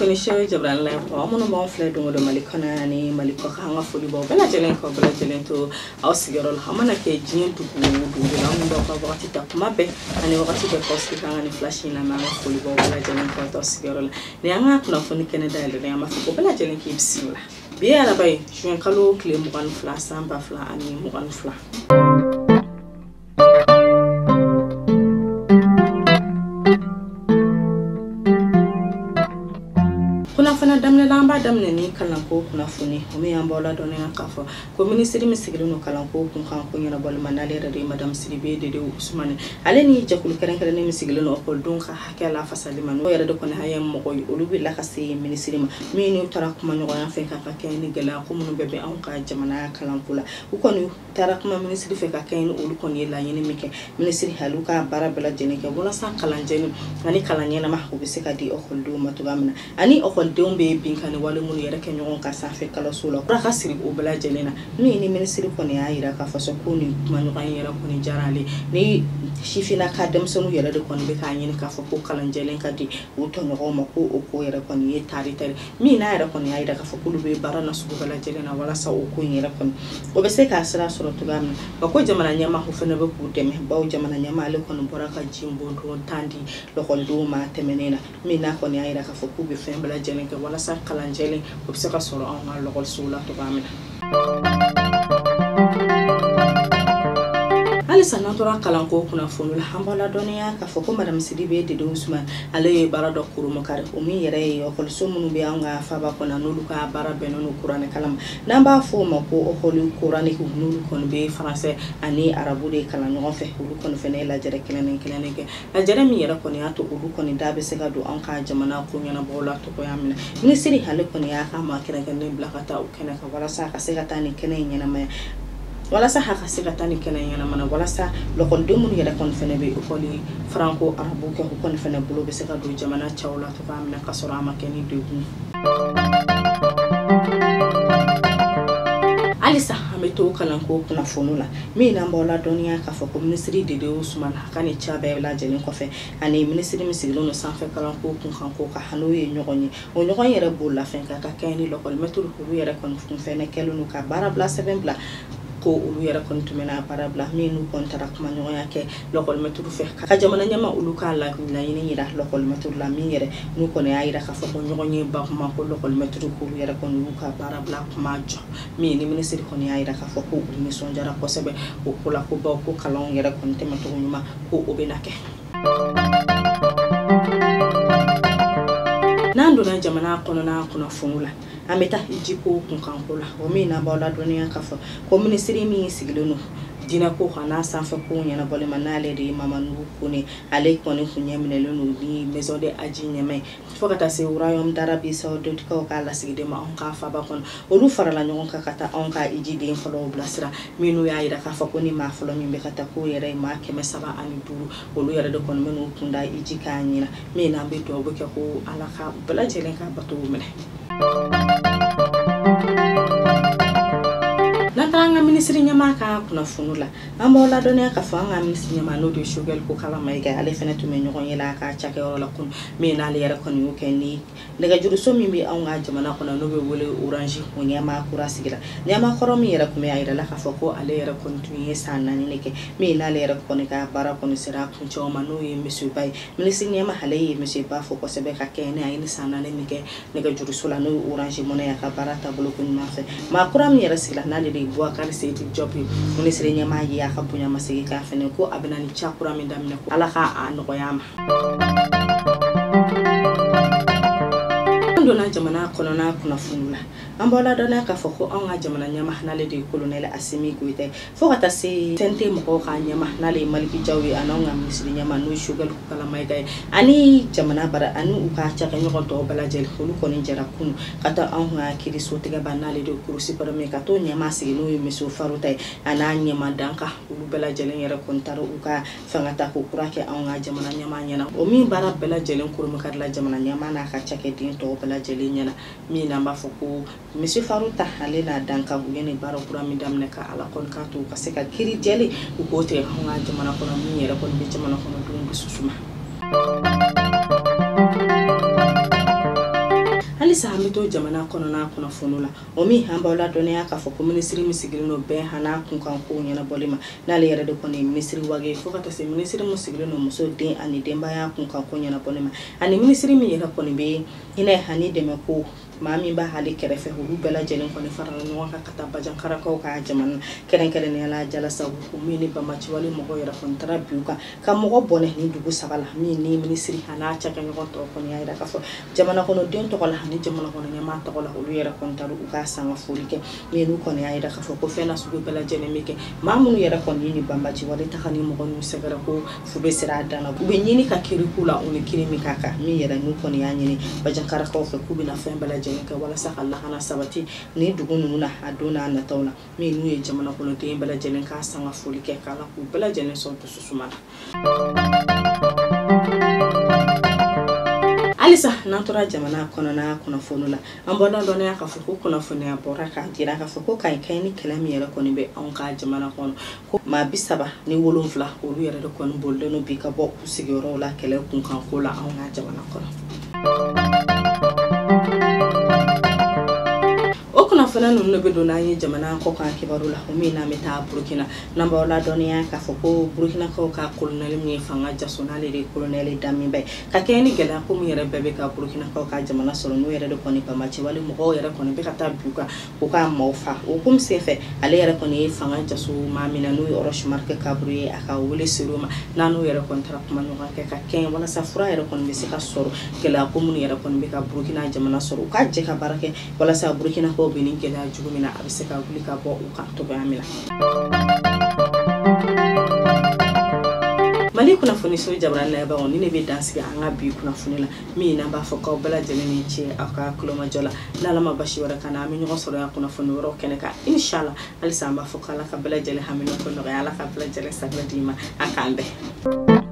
Kunnafoni sɛbɛn jabarani la aw minnu b'anw filɛ don o don Mali kɔnɔ ani Mali kɔkan, an ka foli b'aw bɛɛ lajɛlen k'aw bɛɛ lajɛlen to aw sigiyɔrɔ la. Aw mana kɛ diɲɛ dugu o dugu la, aw minnu b'aw ka wagati ta kuma bɛɛ ani wagati bɛɛ k'aw sigi k'an ka nin flash in lamɛn, an ka foli b'aw bɛɛ lajɛlen k'aw to aw sigiyɔrɔ la. Nin y'an ka kunnafoni kɛnɛ dayɛlɛlen ye, an b'a fɔ ko bɛɛ lajɛlen k'i bisimila. Bi ye araba ye, juin kalo tile 22 san 2022. Kunnafoni daminɛ la, an b'a daminɛ ni kalanko kunnafoni o min y'an b'aw ladɔnniya k'a fɔ ko minisiri min sigilen don kalanko kunkan ko ɲɛnabɔli ma, n'ale yɛrɛ de ye madame Sidibe Dede Usumani, ale ni jɛkulu kɛrɛnkɛrɛnnen min sigilen don ekɔlidenw ka hakɛ lafasali ma, n'o yɛrɛ de kɔni ye mɔgɔ ye olu bɛ la ka se minisiri ma, min n'u taara kuma ɲɔgɔnya fɛ ka kɛ ni gɛlɛya ko minnu bɛɛ bɛ anw ka jamana kalanko la. U kɔni taara kuma minisiri fɛ ka kɛ ni olu kɔni ye laɲini min kɛ minisiri hali ka baara bɛɛ lajɛlen kɛ walasa kalanjɛni ani kalan ɲɛnama o bɛ se ka di ekɔlidenw ma cogoya min na, ani ekɔlidenw bɛ binkanni wale minnu yɛrɛ kɛ ɲɔgɔn kan sanfɛ kalanso la, kura ka siri o bɛɛ lajɛlen na. Min ni minisiri kɔni y'a jira k'a fɔ ko nin kumaɲɔgɔnya yɛrɛ kɔni diyara ale ni sifinnaka denmisɛnninw yɛrɛ de kɔni bɛ k'a ɲini k'a fɔ ko kalanjɛlen ka di u tɔɲɔgɔnw ma, ko o ko yɛrɛ kɔni ye tari tari min n'a yɛrɛ kɔni y'a jira k'a fɔ k'olu bɛ baara nasugu bɛɛ lajɛlen na walasa o ko in yɛrɛ kɔni o bɛ se k'a sira sɔrɔ cogoya min na. Ko jamana ɲɛmaa fana bɛ k'u dɛmɛ, bawo jamana ɲɛmaa ale kɔni bɔra ka ji bɔndon 10 di lakɔlidenw ma tɛmɛnen na, min n'a kɔni y'a jira k'a fɔ k'u bɛ fɛn bɛɛ lajɛlen kɛ walasa kalanjɛlen o bɛ se ka sɔrɔ anw ka lakɔlisow la cogoya min na. Halisa n'an tora kalanko kunnafoni la, an b'aw ladɔnniya k'a fɔ ko madame Sidibe Dede Usumani ale ye baara dɔ kurumukari, o min yɛrɛ ye ekɔliso minnu bɛ anw ka faaba kɔnɔ n'olu ka baara bɛnnen don kuranɛ kalan ma, n'an b'a fɔ o ma ko ekɔli coranique, n'olu kɔni bɛ faransɛ ani arabu de kalan ɲɔgɔn fɛ, olu kɔni fana ye lajɛrɛ kelen kelen kɛ, lajɛrɛ min yɛrɛ kɔni y'a to olu kɔni da bɛ se ka don anw ka jamana ko ɲɛnabɔw la cogoya min na. Minisiri ale kɔni y'a ka maa kɛrɛnkɛrɛnnen bila ka taa o kɛnɛ kan walasa a ka se ka taa nin kɛnɛ in ɲɛnamaya, walasa a ka se ka taa nin kɛnɛ ɲɛnama na, walasa lakɔliden minnu yɛrɛ kɔni fɛnɛ bɛ ekɔli franco arabu kɛ, u kɔni fɛnɛ bolo bɛ se ka don jamana cɛw la cogoya min na ka sɔrɔ a ma kɛ ni degun ye. Halisa an bɛ to kalanko kunnafoni la, min n'an b'aw ladɔnniya k'a fɔ ko minisiri Dede Usumani a ka nin ca bɛɛ lajɛlen kɔfɛ ani minisiri min sigilen don sanfɛ kalanko kunkanko kan, n'o ye ɲɔgɔn ye, o ɲɔgɔn yɛrɛ bolila fɛn kan ka kɛ ni lakɔlimɛtiriw olu yɛrɛ kɔni fɛnɛ kɛlen don ka baara bila sɛbɛn bila ko olu yɛrɛ kɔni tun bɛna baara bila, min n'u kɔni taara kuma ɲɔgɔnya kɛ lakɔlimɛtiriw fɛ ka jamana ɲɛmaa olu ka laɲini jira lakɔlimɛtiriw la, min yɛrɛ n'u kɔni y'a jira k'a fɔ ko ɲɔgɔn ye ba kuma ko lakɔlimɛtiriw k'olu yɛrɛ kɔni y'u ka baara bila kuma jɔ, min ni minisiri kɔni y'a jira k'a fɔ ko u nisɔndiyara kosɛbɛ o ko la, ko bawo ko kalanw yɛrɛ kɔni tɛmɛcogo ɲuman ko o bɛna kɛ. N'an donna jamana kɔnɔna kunnafoniw la, an bɛ taa jiko kunkanko la, o min n'an b'aw ladɔnniya k'a fɔ ko minisiri min sigilen don diinɛko kan n'a sanfɛ kow ɲɛnabɔli ma, n'ale de ye Mamadu Kone, ale kɔni kun ɲɛ minɛlen don ni maison de Hadji ɲɛmaa ye fo ka taa se royaume d'Arabie Saoudite kaw ka lasigiden ma anw ka faaba kɔnɔ, olu farala ɲɔgɔn kan ka taa anw ka ijiden fɔlɔw bilasira, minnu y'a jira k'a fɔ ko ni maa fɔlɔ min bɛ ka taa k'o yɛrɛ ye maa 305, olu yɛrɛ de kɔni bɛ n'u kunda iji k'a ɲina, min n'an bɛ dugawu kɛ ko Ala ka bɛɛ lajɛlen ka bato minɛ. N'an taara an ka minisiri ɲɛmaa ka kunnafoni la, an b'aw ladɔnniya k'a fɔ an ka minisiri ɲɛmaa n'o de ye Choguel Kokalla Maïga, ale fɛnɛ tun bɛ ɲɔgɔn ye la a ka cakɛyɔrɔ la kunun, min n'ale yɛrɛ kɔni y'o kɛ ni nɛgɛjuruso min bɛ anw ka jamana kɔnɔ n'o bɛ wele Orange, o ɲɛmaa kura sigira. Ɲɛmaa kɔrɔ min yɛrɛ tun bɛ a yira la k'a fɔ ko ale yɛrɛ kɔni tun ye san 4 de kɛ, min n'ale yɛrɛ kɔni ka baara kɔni sera a kuncɛw ma, n'o ye Monsieur Ba ye. Minisiri ɲɛmaa ale ye Monsieur Ba fo kosɛbɛ ka kɛ ni a ye ni san 4 min kɛ nɛgɛjuruso la, n'o ye Orange Money a ka baara taabolo ko ɲuman fɛ. Maa kura min yɛrɛ sigira n'ale de ye Boubacar Seydi Diop ye, minisiri ɲɛmaa ye a ka bonyamasegin k'a fɛnɛ ko a bɛna ni ca kura min daminɛ ko Ala ka a nɔgɔya a ma. An donna jamana kɔnɔna kunnafoniw la, an b'aw ladɔnniya k'a fɔ ko anw ka jamana ɲɛmaa n'ale de ye colonel Assimi Goïta ye, fo ka taa se CNT mɔgɔw ka ɲɛmaa n'ale ye Malick Diaw ye, ani anw ka minisiri ɲɛmaa n'o ye Choguel Kokalla Maïga ye, ani jamana bara ani u ka cakɛɲɔgɔn tɔw bɛɛ lajɛlen, olu kɔni jɛra kunun ka taa anw ka kiirisotigɛba n'ale de ye Cour suprême ye, ka t'o ɲɛmaa sigi n'o ye Monsieur Farota ye, a n'a ɲɛmaa dankan, olu bɛɛ lajɛlen yɛrɛ kɔni taara u ka fanga ta k'o kura kɛ anw ka jamana ɲɛmaa ɲɛna, o min baara bɛɛ lajɛlen kurumukari la jamana ɲɛmaa n'a ka cakɛden tɔw bɛɛ lajɛlen ɲɛna, min n'an b'a fɔ ko Monsieur Farota ale n'a dankan u ye nin baara kura min daminɛ ka Ala kɔni k'a to u ka se ka kiiri jɛlen u k'o tigɛ anw ka jamana kɔnɔ, min yɛrɛ kɔni bɛ jamana kɔnɔdenw dusu suma. Halisa an bɛ to jamana kɔnɔna kunnafoniw la, o min an b'aw ladɔnniya k'a fɔ ko minisiri min sigilen don bɛn hana kunkan kow ɲɛnabɔli ma, n'ale yɛrɛ de kɔni ye minisiri Wage, fo ka taa se minisiri min sigilen don muso, den ani denbaya kunkan ko ɲɛnabɔli ma, ani minisiri min yɛrɛ kɔni bɛ hinɛ ani dɛmɛ ko maa min b'a hali kɛrɛfɛ, olu bɛɛ lajɛlen kɔni farala ɲɔgɔn kan ka taa Bajankarakaw ka jamana, kɛrɛnkɛrɛnnenya la Jalasagu, min ni banbaanciwale mɔgɔw yɛrɛ kɔni taara bin u kan ka mɔgɔ bɔnɛ ni dugu saba la, min ni minisiri a n'a cakɛɲɔgɔn tɔw kɔni y'a jira k'a fɔ jamana kɔnɔden tɔgɔ la ani jamana kɔnɔ ɲɛmaa tɔgɔ la, olu yɛrɛ kɔni taara u ka sanga foli kɛ, min n'u kɔni y'a jira k'a fɔ ko fɛn nasugu bɛɛ lajɛlen bɛ kɛ maa minnu yɛrɛ kɔni ye ni banbaanciwale ta ka ni mɔgɔ ninnu sɛgɛrɛ ko fu bɛ sira a dan na, u bɛ ɲini ka kiiri k'u la u ni kiiri min ka kan, min yɛrɛ n'u kɔni y'a ɲini Bajankarakaw fɛ k'u bɛna fɛn bɛɛ lajɛlen kɛ walasa ka lakana sabati ni dugu ninnu na a don n'a nataw la, min n'u ye jamana kɔnɔden bɛɛ lajɛlen k'a sanga foli kɛ k'Ala k'u bɛɛ lajɛlen sɔn dusu suma na. Halisa n'an tora jamana kɔnɔna kunnafoni la, an bɔra dɔnniya k'a fɔ ko kunnafoniya bɔra k'a jira k'a fɔ ko kayi kayi ni kɛlɛ min yɛrɛ kɔni bɛ anw ka jamana kɔnɔ, ko maa 37 olu yɛrɛ de kɔni bolilen don bi ka bɔ u sigiyɔrɔw la kɛlɛ kunkanko la anw ka jamana kɔnɔ. O kunnafoniya ninnu de bɛ don n'an ye jamana kɔkan kibaru la, o min n'an bɛ taa Burukina, n'an b'aw ladɔnniya k'a fɔ ko Burukinakaw ka kolonɛli min ye fanga jaso, n'ale de ye kolonɛli Damiba ye, ka kɛɲɛ ni gɛlɛya ko min yɛrɛ bɛɛ bɛ ka Burukinakaw ka jamana sɔrɔ, n'o yɛrɛ de kɔni banbaanciwale mɔgɔw yɛrɛ kɔni bɛ ka taa bin u kan k'u ka maaw fa. O hukumu senfɛ, ale yɛrɛ kɔni ye fanga jaso maa min na, n'o ye Roch Marc Kabore ye, a ka wele ser'o ma, n'a n'o yɛrɛ kɔni taara kuma ɲɔgɔn kɛ ka kɛɲɛ walasa fura yɛrɛ kɔni bɛ se ka sɔrɔ gɛlɛya ko minnu yɛrɛ kɔni bɛ ka Burukina jamana sɔrɔ, u ka jɛ ka baara kɛ walasa Burukinakaw bɛ ni gɛlɛya jugu min na, a bɛ se ka wuli ka bɔ u kan cogoya min na. Mali kunnafoniso jabaranin layɛbagaw, ni ne bɛ dan sigi an ka bi kunnafoni la, min n'an b'a fɔ k'aw bɛɛ lajɛlen ni ce aw ka kulomajɔ la. N'Ala ma basi wɛrɛ k'an na, an bɛ ɲɔgɔn sɔrɔ yan kunnafoni wɛrɛw kɛnɛ kan inshallah. Halisa an b'a fɔ k'Ala ka bɛɛ lajɛlen hamina ko nɔgɔya, Ala ka bɛɛ lajɛlen sago d'i ma, a k'an bɛn.